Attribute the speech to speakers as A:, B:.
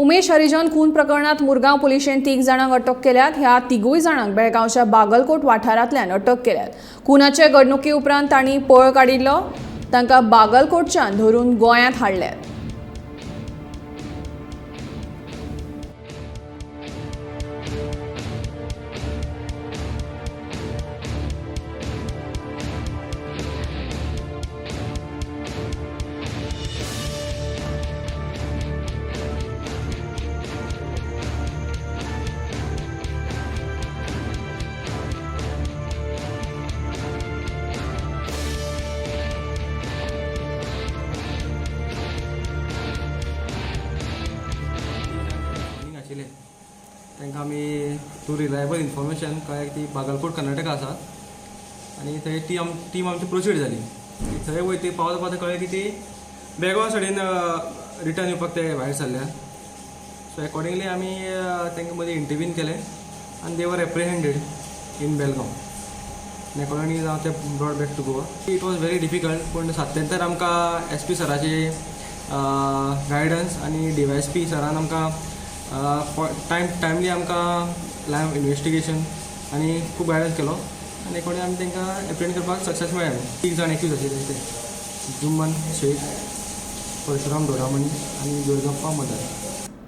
A: उमेश हरिजन खून प्रकरणात मुरगांव पुलिशेन 3 जाणांक अटक केल्यात. ह्या तिगूय जाणांक बेळगांवच्या बागलकोट वाठारांतल्यान अटक केल्यात. खुनाचे घडणुके उपरांत तांणी पळ काडिल्लो. तांकां बागलकोटच्यान धरून गोंयांत हाडल्यात.
B: आशिल्ले तांकां आमी थ्रू रिलायबल इन्फॉर्मेशन कळ्ळें की ती बागलकोट कर्नाटका आसा आनी थंय ती टीम आमची प्रोसीड जाली. थंय वयता पावता पावता कळ्ळें की ती बेळगांव सायडीन रिटर्न येवपाक ते भायर सरल्या. सो एकॉर्डिंगली आमी तांकां मदीं इंटरवीन केलें आनी they were apprehended in Belgaum आनी एकॉर्डिंगली जावं ते brought back to Goa. It was very difficult, पूण सात्यंतर आमकां एस पी सराची गायडन्स आनी डी वाय एस पी सरान आमकां टायमली आमकां लायव इन्वेस्टिगेशन आनी खूब गायडन्स केलो आनी एकॉर्डिंग आमी तांकां एप्रिहेंड करपाक सक्सेस मेळ्ळें. 3 जाण एक्यूज आशिल्ले ते जुम्मन शेख, परशुराम डोरामणी आनी दुर्गप्पा मदन.